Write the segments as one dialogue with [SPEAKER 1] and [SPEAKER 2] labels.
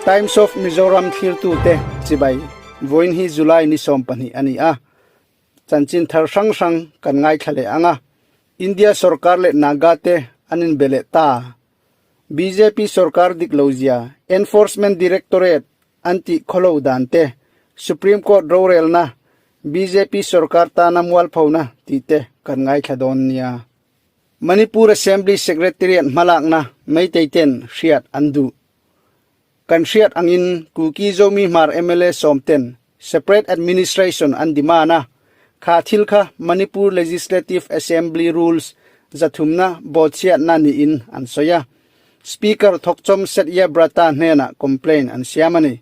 [SPEAKER 1] Times of Mizoram thlirtute chibai vawiin hi July ni 12 a ni a. Chanchin thar hrang hrang kan ngaithla leh ang a. India sorkar leh Naga te an inbe leh ta. Bjp sorkar dik lo zia Enforcement Directorate an tih khawlo dan te, Supreme Court rorelna bjp sorkar tana mualphona tih te kan ngaithla dawn nia. Manipur Assembly Secretariat hmalakna Meitei ten hriat an duh. Kan hriat angin Kuki Zomi Hmar mla sawm ten Separate Administration an demand a, kha thil kha Manipur Legislative Assembly Rules zathumna bawhchhiatna niin an sawi a. Speaker thawkchawm Satya Brata hnenah complaint an siam a ni.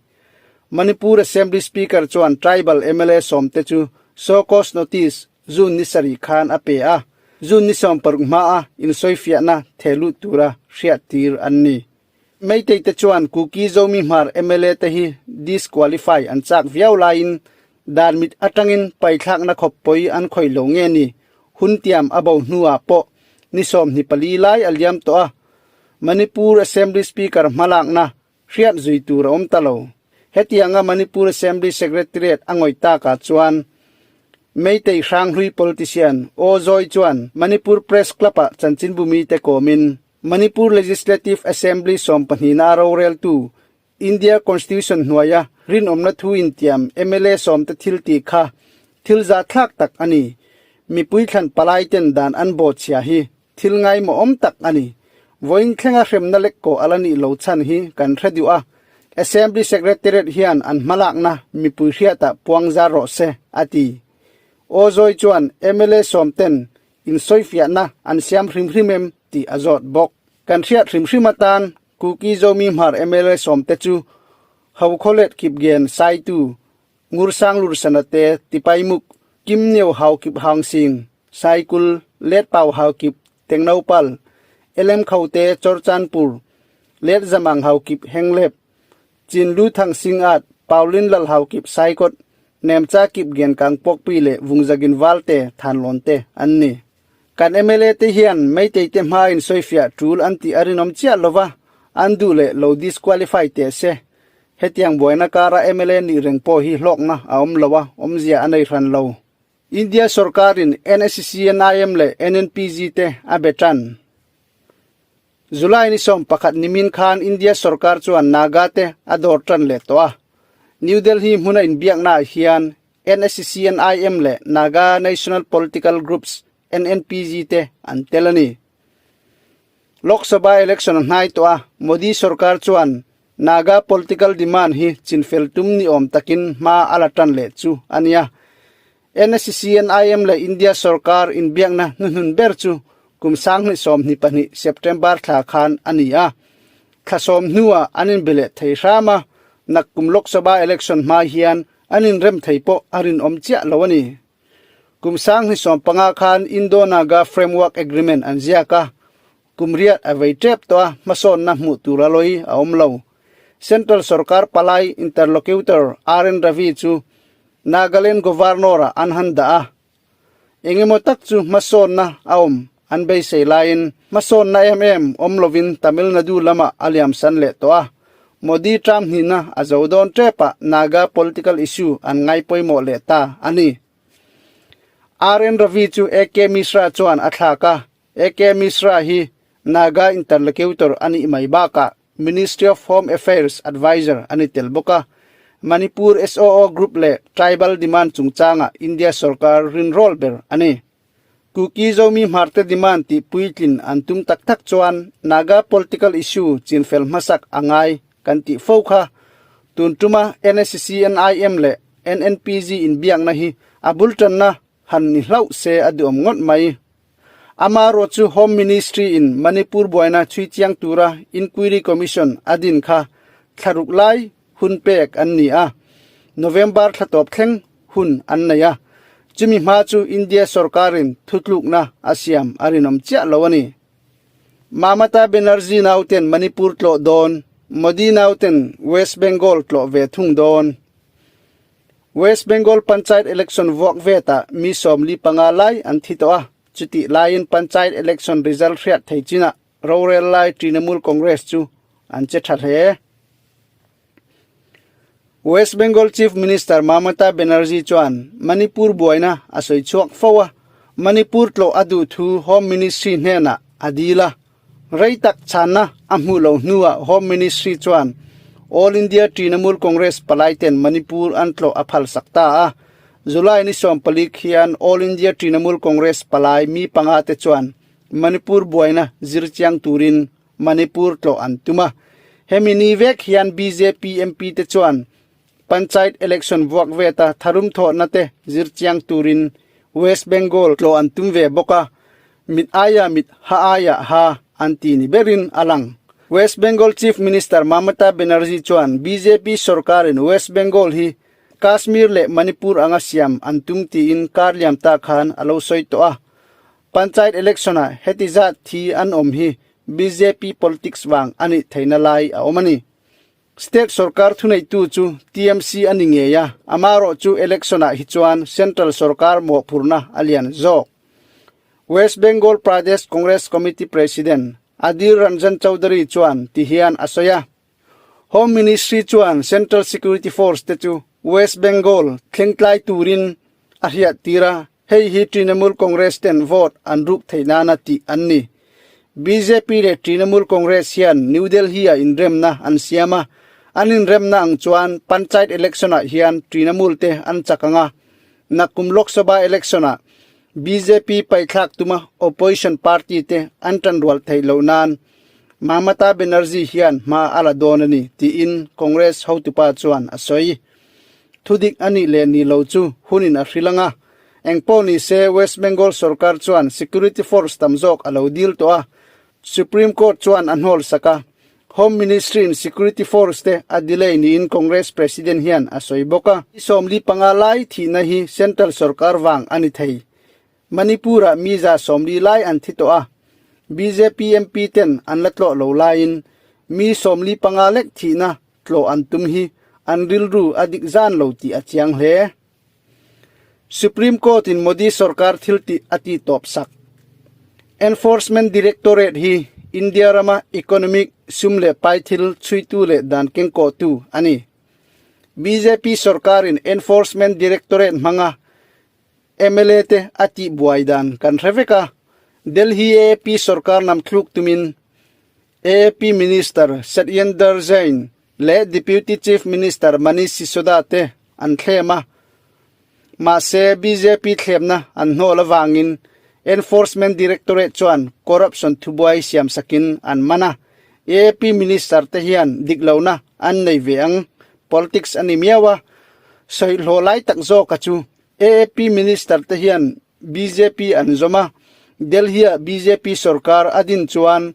[SPEAKER 1] Manipur Assembly Speaker chuan tribal mla sawmte chu show cause notice June ni sarih khan a pe a, June ni 16 hmaa insawifiahna thehlut tura hriattir an ni. Meitei te chuan Kuki Zomi Hmar mla te hi disqualify an chak viau laiin dan mit atangin paithlakna khawp pawi an khawih lo nge ni, hun tiam a bo hnuah pawh ni 24 lai a liam tawh a, Manipur Assembly Speaker hmalakna hriat zui tur a awm ta lo. Hetianga Manipur Assembly Secretariat a ngawih takah chuan Meitei Hranghlui politician Aw Zawi chuan Manipur Press Club-ah chanchinbu mite kawmin Manipur Legislative Assembly 12 a roreltu India Constitution hnuaia rinawmna thu intiam mla sawmte thil tih kha thil zahthlak tak a ni. Mipui thlan palai ten dan an bawhchhia hi thil ngaimawhawm tak a ni. Vawiin thlenga hremna lek kawh a la nih lo chhan hi kan hre duh a, Assembly Secretariat hian an hmalakna mipui hriatah puang zar rawh se, a ti. Aw Zawi chuan mla sawmten insawifiahna an siam hrim hrim em tih a zawt bawk. Kan hriat hrim hrim atan Kuki Zomi Hmar mla sawmte chu Haukhawlet Kipgen Saitu, Ngursang Lursana te Tipaimuk, Kim Neu Haokip Hangsing, Saikul, Letpau Haokip Tengnoupal, Elem Khaute Chorchanpur, Letzamang Haokip Henglep, Chinlu Thang Sing At, Paulin Lal Haokip Saikot, Nemcha Kipgen Kangpokpi leh Vungzagin Valte Thanlawn te an ni. Kan mla te hian Meitei te hmain sawifiah tul an tih a rinawm chiah lova, an duh leh lo disqualify teh se. Hetiang buaina kara mla nih reng pawh hi hlawkna a awm lo a, awmzia a nei hran lo. India sorkarin NSCNIM leh NNPG te a be tan. July ni 11 nimin khan India sorkar chuan Naga te a dawr tan leh tawh a. New Delhi hmuna inbiaknaah hian NSCNIM leh Naga National Political Groups, NNPG, te an tel a ni. Lok Sabha election a hnai tawh a, Modi sorkar chuan Naga political demand hi chinfel tum ni awm takin hma a la tan leh chu a nia. NSCNIM leh India sorkar inbiakna hnuhnun ber chu kum 2022 September thla khan a ni a. Thla sawm hnuah an inbe leh thei hram a, nakkum Lok Sabha election hma hian an inrem thei pawh a rinawm chiah lo a ni. Kum 2015 khan Indo-Naga Framework Agreement an ziak a, kum riat a vei tep tawh a, hmasawnna hmuh tur a lawi a awm lo. Central sorkar palai interlocutor RN Ravi chu Nagaland Governor-ah an han dah a, engemaw tak chu hmasawnna a awm an beisei laiin hmasawnna em em awm lovin Tamil Nadu lamah a liamsan leh tawh a, Modi term hnihna a zo dawn tepah Naga political issue an ngai pawimawh leh ta a ni. RN Ravi chu AK Mishra chuan a thlak a, AK Mishra hi Naga interlocutor a nih mai bakah Ministry of Home Affairs adviser a ni tel bawk a, Manipur SOO Group leh Tribal Demand chungchangah India sorkar rinrawl ber a ni. Kuki Zomi Hmarte demand tih puitlin an tum tak tak chuan Naga political issue chinfel hmasak a ngai kan tih fo kha. Tun tuma NSCNIM leh NNPG inbiakna hi a bul tanna han ni hlauh se a duhawm ngawt mai. Amaherawh chu Home Ministry in Manipur buaina chhui chiang tura Inquiry Commission a din kha thlaruk lai hun pek an ni a, November thla tawp thleng hun an nei a, chumi hma chu India sorkarin thutlukna a siam a rinawm chiah lo a ni. Mamata Banerjee nauten Manipur tlawh dawn, Modi nauten West Bengal tlawh ve thung dawn. West Bengal Panchayat election vuak vetah mi 45 lai an thi tawh a. Chutih laiin Panchayat election result hriat thei chinah rorel lai Trinamool Congress chu an che tha hle. West Bengal Chief Minister Mamata Banerjee chuan Manipur buaina a sawi chhuak fo a, Manipur tlawh a duh thu Home Ministry hnenah a dil a. Rei tak chhanna a hmuh loh hnuah Home Ministry chuan All India Trinamool Congress palaiten Manipur an tlawh a phalsak ta a. July ni 14 khian All India Trinamool Congress palai mi panga te chuan Manipur buaina zirchiang turin Manipur tlawh an tum a. Hemi ni vek hian bjp MP te chuan Panchayat election vuak veta tharum thawhna te zirchiang turin West Bengal tlawh an tum ve bawk a, mit aia mit ha aia ha an ti ni berin a lang. West Bengal Chief Minister Mamata Banerjee chuan bjp sorkarin West Bengal hi Kashmir leh Manipur anga siam an tum tiin kar liam ta khan a lo sawi tawh a. Panchayat election-ah heti zat thi an awm hi bjp politics vang a nih theihna lai a awm a ni. State sorkar thuneitu chu TMC a ni ngei a, amaherawh chu election-ah hi chuan central sorkar mawhphurhna a lian zawk. West Bengal Pradesh Congress Committee President Adhir Ranjan Chowdhury chuan ti hian a sawi a, Home Ministry chuan Central Security Force te chu West Bengal thlengtlai turin a hriattir a, hei hi Trinamool Congress ten vote an ruk theih nana tih an ni. Bjp leh Trinamool Congress hian New Delhi-ah inremna an siam a, an inremna ang chuan Panchayat election-ah hian Trinamool te an chak ang a, nakkum Lok Sabha election-ah bjp paithlak tuma opposition party te an tanrual theih loh nan Mamata Banerjee hian hma a la dawn a ni, tiin Congress hotupa chuan a sawi. Thudik a nih leh nih lo chu hunin a hrilh ang a, engpawh ni se West Bengal sorkar chuan security force tam zawk a lo dil tawh a, Supreme Court chuan a hnawl sak a, Home Ministry-in security force te a delay niin Congress President hian a sawi bawk a. 45 lai thihna hi central sorkar vang a ni thei. Manipur-ah mi 140 lai an thi tawh a, bjp MP ten an la tlawh lo laiin mi 45 lek thihna tlawh an tum hi an rilru a dik zan lo tih a chiang hle. Supreme Court-in Modi sorkar thil tih a ti tawp sak. Enforcement Directorate hi India rama economic sum leh pai thil chhuitu leh dan kengkawhtu a ni. Bjp sorkarin Enforcement Directorate hmanga mla te a tih buai dan kan hre vek a, Delhi AAP sorkar nam thluk tumin AAP Minister Satyendar Jain leh Deputy Chief Minister Manish Sisoda te an thlem a, mahse bjp thlemna an hnawl avangin Enforcement Directorate chuan corruption thubuai siamsakin an man a, AAP Minister te hian dik lohna an nei ve ang, politics a ni miau a, sawihlawh lai tak zawka chu AAP Minister te hian bjp an zawm a, Delhi-ah bjp sorkar a din chuan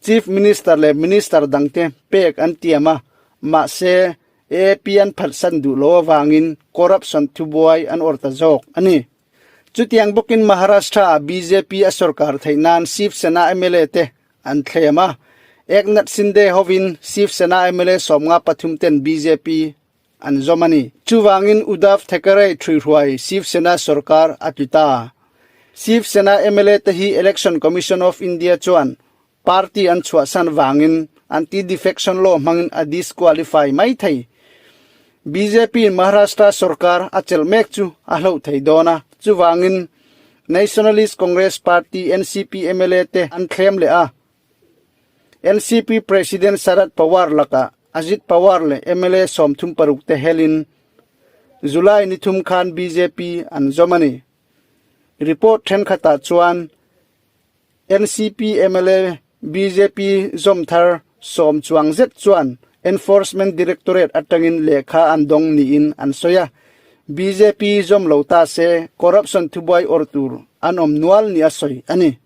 [SPEAKER 1] Chief Minister leh Minister dangte pek an tiam a, mahse AAP an phatsan duh lo avangin corruption thubuai an awrh ta zawk a ni. Chutiang bawkin Maharashtra-ah bjp a sorkar theih nan Shiv Sena mla te an thlem a, Eknath Shinde hovin Shiv Sena mla 53 ten bjp an zawm a ni. Chuvangin Uddhav Thackeray ṭhuihruai Shiv Sena sorkar a tlu ta. Shiv Sena mla te hi Election Commission of India chuan party an chhuahsan vangin anti-defection law hmangin a disqualify mai thei. Bjp in Maharashtra sorkar a chelh mek chu a hloh thei dawn a, chuvangin Nationalist Congress Party, NCP, mla te an thlem leh a. NCP President Sharad Pawar lakah Ajit Pawar leh mla 36 te helin July ni thum khan bjp an zawm a ni. Report thenkhatah chuan NCP mla bjp zawm thar 10 chuang zet chuan Enforcement Directorate atangin lehkha an dawng niin an sawi a. Bjp zawm lo ta se corruption thubuai awrh tur an awm nual ni a sawi a ni.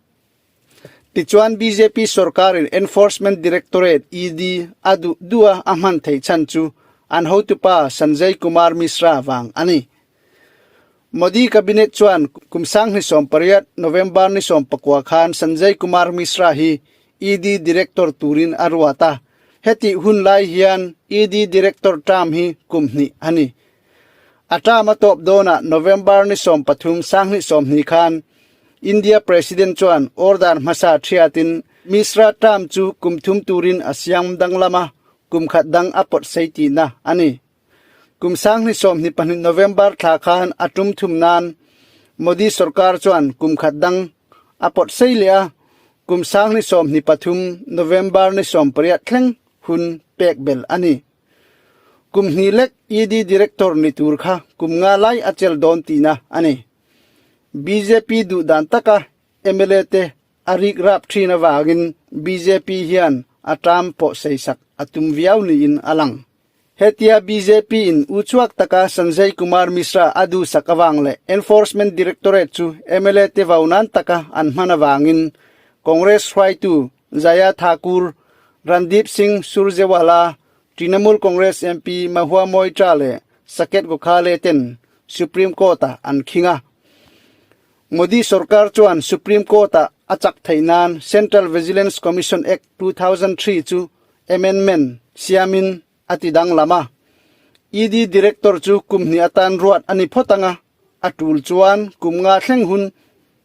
[SPEAKER 1] Tichuan bjp sorkarin Enforcement Directorate, ED, a duh duh a a hman theih chhan chu an hotupa Sanjay Kumar Mishra vang a ni. Modi Cabinet chuan kum 2018 November ni 19 khan Sanjay Kumar Mishra hi ED Director turin a ruat a, hetih hun lai hian ED Director term hi kum hnih a ni. A term a tawp dawnah November ni 13 2020 khan. India President chuan order hmasa thiatin Mishra term chu kum thum turin a siam danglam a, kum khat dang a pawt sei tihna a ni. Kum 2022 November thla khan a tum thum nan Modi sorkar chuan kum khat dang a pawt sei leh a, kum 2023 November ni 18 thleng hun pek belh a ni. Kum hnih lek ED Director ni tur kha kum nga lai a chel dawn tihna a ni. Bjp duh dan taka mla te a rik rap thin avangin bjp hian a term pawh seisak a tum viau niin a lang. Hetia bjp in uchuak taka Sanjay Kumar Mishra a duhsak avang leh Enforcement Directorate chu mla te vau nan taka an hman avangin Congress hruaitu Jaya Thakur, Randeep Singh Surjewala, Trinamool Congress MP Mahua Moitra leh Saket Gokhale ten Supreme Court-ah an khing a. Modi sorkar chuan Supreme Court-ah a chak theih nan Central Vigilance Commission Act 2003 chu amendment siamin a ti danglam a. ED Director chu kum hnih atan ruat a ni phawt ang a, a tul chuan kum nga thleng hun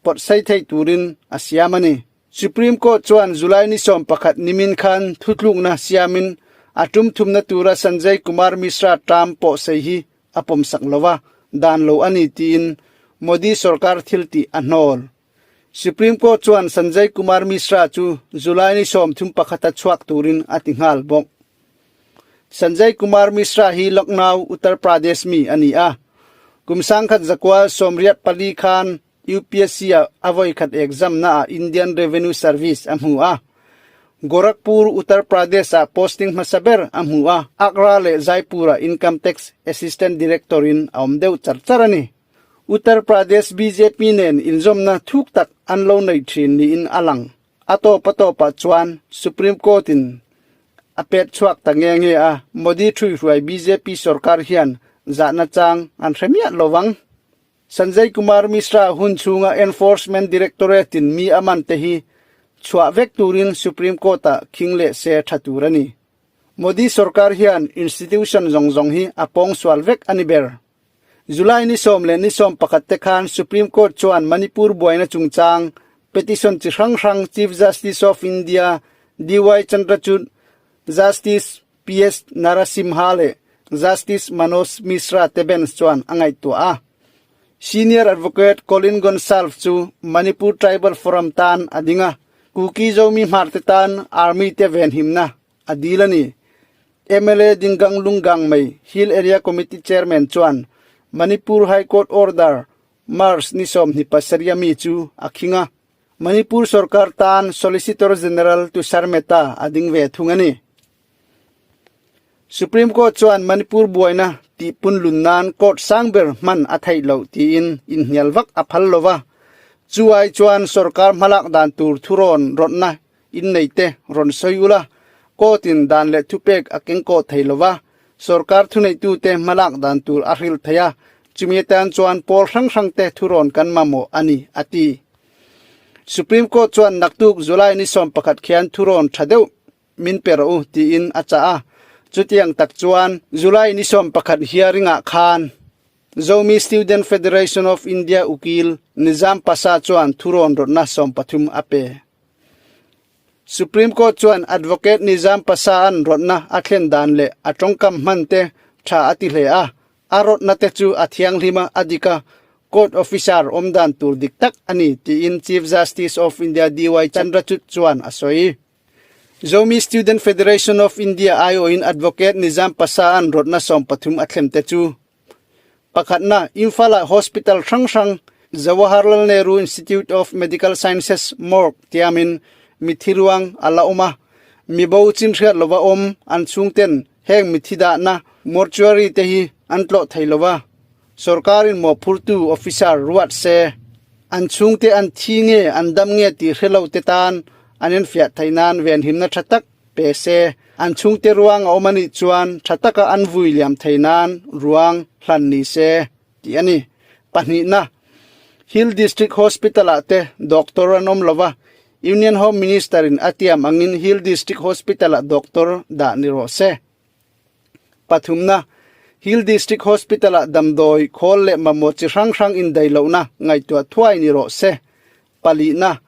[SPEAKER 1] pawt sei thei turin a siam a ni. Supreme Court chuan July ni 11 nimin khan thutlukna siamin a tum thumna tura Sanjay Kumar Mishra term pawh sei hi a pawmsak lova, dan lo a ni tiin Modi sorkar thil tih a hnawl. Supreme Court chuan Sanjay Kumar Mishra chu July ni 31 a chhuak turin a ti nghal bawk. Sanjay Kumar Mishra hi Lucknow, Uttar Pradesh mi a ni a. Kum 1984 khan UPSC ah a voikhat exam na ah Indian Revenue Service a hmu a. Gorakhpur, Uttar Pradesh ah posting hmasa ber a hmu a, Agra leh Jaipur ah Income Tax Assistant Director in a awm deuh char char a ni. Uttar Pradesh bjp nen inzawmna thuk tak an lo nei thin niin a lang. A tawp a tawpah chuan Supreme Court in a pet chhuak ta nge nge a, Modi thuihruai bjp sorkar hian zahna chang an hre miah lo vang. Sanjay Kumar Mishra hun chhunga Enforcement Directorate in mi a man te hi chhuah vek turin Supreme Court ah khing leh se tha tur a ni. Modi sorkar hian institution zawng zawng hi a pawng sual vek a ni ber. July ni 10 leh ni 11 te khan Supreme Court chuan Manipur buaina chungchang petition chi hrang hrang Chief Justice of India DY Chandrachud, Justice PS Narasimha leh Justice Manoj Mishra te bench chuan a ngaihtuah a. Senior Advocate Colin Gonsalves chu Manipur Tribal Forum tan a ding a, Kuki Zomi Hmar te tan Army te venhimna a dil a ni. Mla Dingang Lunggang Mei Hill Area Committee Chairman chuan Manipur High Court Order March ni 27 a mi chu a khing a. Manipur sorkar tan Solicitor General Tushar Mehta a ding ve thung a ni. Supreme Court chuan Manipur buaina tihpun lun nan court sang ber hman a theih loh tiin inhnial vak a phal lo va. Chu ai chuan sorkar hmalak dan tur thurawn rawtna innei te rawn sawi ula, court in dan leh thupek a kengkawh thei lo va, sorkar thuneitute hmalak dan tur a hrilh thei a, chumi atan chuan pawl hrang hrang te thurawn kan mamawh a ni, a ti. Supreme Court chuan naktuk July ni 11 khian thurawn tha deuh min pe rawh u tiin a chah a, chutiang tak chuan July ni 11 hearing ah khan Zomi Student Federation of India ukil Nizam Pasha chuan thurawn rawtna 13 a pe. Supreme Court chuan Advocate Nizam Pasha an rawtna a thlen dan leh a tawngkam hman te tha a ti hle a, a rawtna te chu a thianghlim a, a dik a, court officer awm dan tur dik tak a ni tiin Chief Justice of India DY Chandrachud chuan a sawi. Zomi Student Federation of India aiawhin Advocate Nizam Pasha an rawtna 13 a thlem te chu Pakhatna, Imphal-ah hospital hrang hrang Jawaharlal Nehru Institute of Medical Sciences morgue tiamin mithi ruang a la awm a, mibo chin hriat lova awm an chhungten heng mithi dahna mortuary te hi an tlawh thei lova, sorkarin mawhphurtu officer ruat se an chhungte an thi nge an dam nge tih hre lo te tan an enfiah theih nan venhimna tha tak Pe se, an chhungte ruang a awm a nih chuan tha taka an vui liam thei nan ruang hlan ni se tih a ni. Pahnihna, Hill District Hospital ah te doctor an awm lova, Union Home Minister in a tiam angin Hill District Hospital ah doctor dah ni rawh se. Pathumna, Hill District Hospital ah damdawi, khawl leh mamawh chi hrang hrang indaih lohna ngaihtuah thuai ni rawh se. Palihna,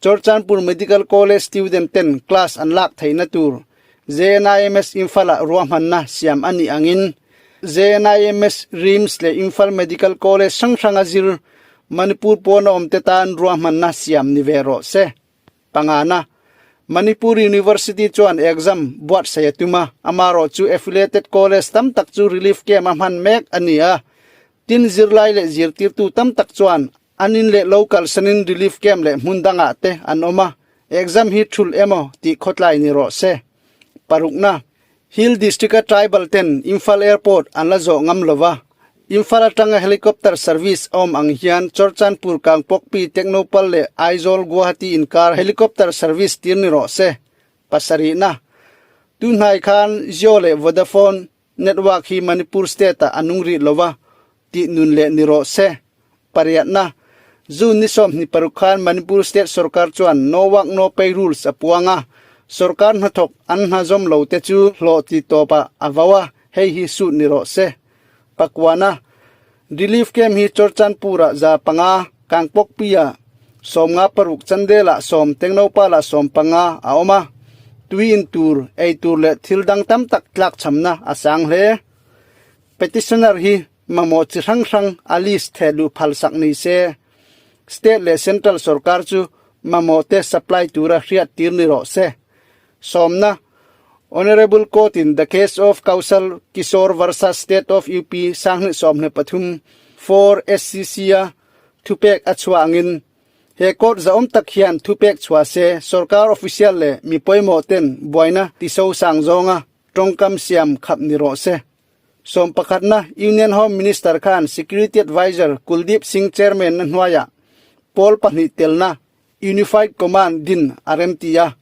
[SPEAKER 1] Churchandpur Medical College student ten class an lak theihna tur JNIMS Imphal-ah ruahmanna siam a nih angin JNIMS, RIMS leh Imphal Medical College hrang hranga zir Manipur pawna awmte tan ruahmanna siam ni ve rawh se. Pangana, Manipur University chuan exam buatsaih a tum a, amarawh chu affiliated college tam tak chu relief camp a hman mek a ni a. Tin, zirlai leh zirtirtu tam tak chuan an in leh lo kalsanin relief camp leh hmun dangah te an awm a, exam hi thulh emaw tih khawtlai ni rawh se. Parukna, Hill District-a tribal ten Imphal Airport an la zawh ngam lo va, Imphal atanga helicopter service a awm ang hian Churchandpur Kangpokpi Technopal leh Aizawl Guwahati inkar helicopter service tir ni rawh se. Pasarihna, Tunhnai khan Jio leh Vodafone network hi Manipur state-ah a nung rih lo va, tih nun leh ni rawh se. Pariatna, June ni 26 khan Manipur State Sorkar chuan No Work No Pay Rules a puang a, sorkar hnathawk an hna zawm lo te chu hlawh ti tawpah a vau a, hei hi suit ni rawh se. Pakuana, Relief Camp hi Churchandpur-ah 500, Kangpokpi-ah 56, Chandel-ah 10, Tengnoupal-ah 15 a awm a, tui in tur, ei tur leh thil dang tam tak tlakchhamna a sang hle. Petitioner hi mamawh chi hrang hrang a list theh luh phalsak ni se, State leh Central sorkar chu mamawh te supply tura hriat tir ni rawh se. Sawmna, Honourable Court in the case of Kaushal Kishore versus State of UP 2023, 4 SCC a thupek a chhuah angin he court zahawm tak hian thupek chhuah se sorkar official leh mi pawimawh ten buaina tiso sang zawnga tawngkam siam khap ni rawh se. Sawmpakhatna Union Home Minister khan Security Adviser Kuldeep Singh Chairman na hnuaiah pawl pahnih telna Unified Command din a remti a.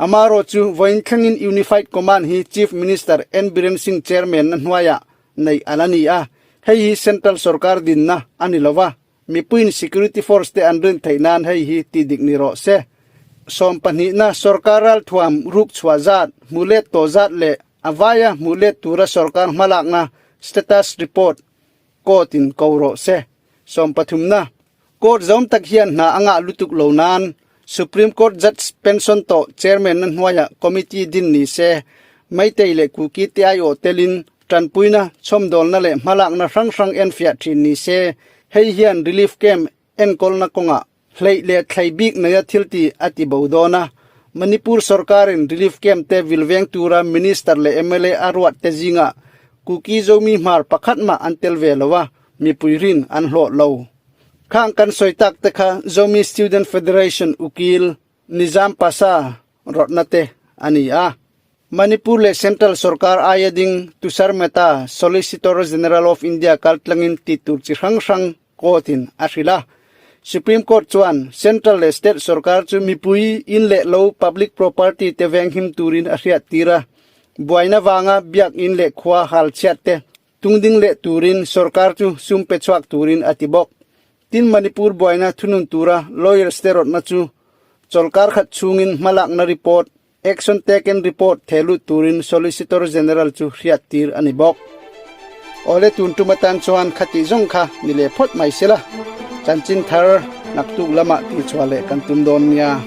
[SPEAKER 1] Amarawh chu vawiin thlengin Unified Command hi Chief Minister N Biren Singh Chairman na hnuaiah neih a la ni a, hei hi Central sorkar dinna a ni lo va, Mipuiin security force te an rin theih nan hei hi tih dik ni rawh se. Sawmpahnihna sorkar ralthuam ruk chhuah zat, hmuh let tawh zat leh a vaia hmuh let tura sorkar hmalakna status report court in ko rawh se. Sawmpathumna court zawm tak hian hna a ngah lutuk lo nan Supreme Court judge pension tawh chairman na hnuaiah committee din ni se, Meitei leh Kuki te aiawh telin tanpuina, chhawmdawlna leh hmalakna hrang hrang enfiah thin ni se, hei hian relief camp enkawlna kawngah hleih leh thlei bik neia thil ti a ti bo dawn a. Manipur sorkarin relief camp te vilveng tura minister leh mla a ruat te zingah Kuki Zomi hmar pakhat mah an tel ve lo a, mipui rin an hlawh lo. Khang kan sawi tak te kha Zomi Student Federation ukil Nizam Pasha rawtna te a ni a. Manipur leh Central sorkar aia ding Tushar Mehta, Solicitor General of India kaltlangin tih tur chi hrang hrang court in a hrilh a. Supreme Court chuan Central leh State sorkar chu mipui in leh lo public property te venghim turin a hriat tir a. Buaina vanga biak in leh khua hal chhiat te Tungding leh turin sorkar chu sum pe chhuak turin a ti bawk. Tin Manipur buaina thunun tura lawyers te rawtna chu chawlkar khat chhungin hmalakna report, action taken report thehlut turin Solicitor General chu hriat tir a ni bawk. Awle tun tum atan chuan khatih zawng kha ni leh phawt mai sela, chanchin thar naktuk lamah tihchhuah leh kan tum dawn nia.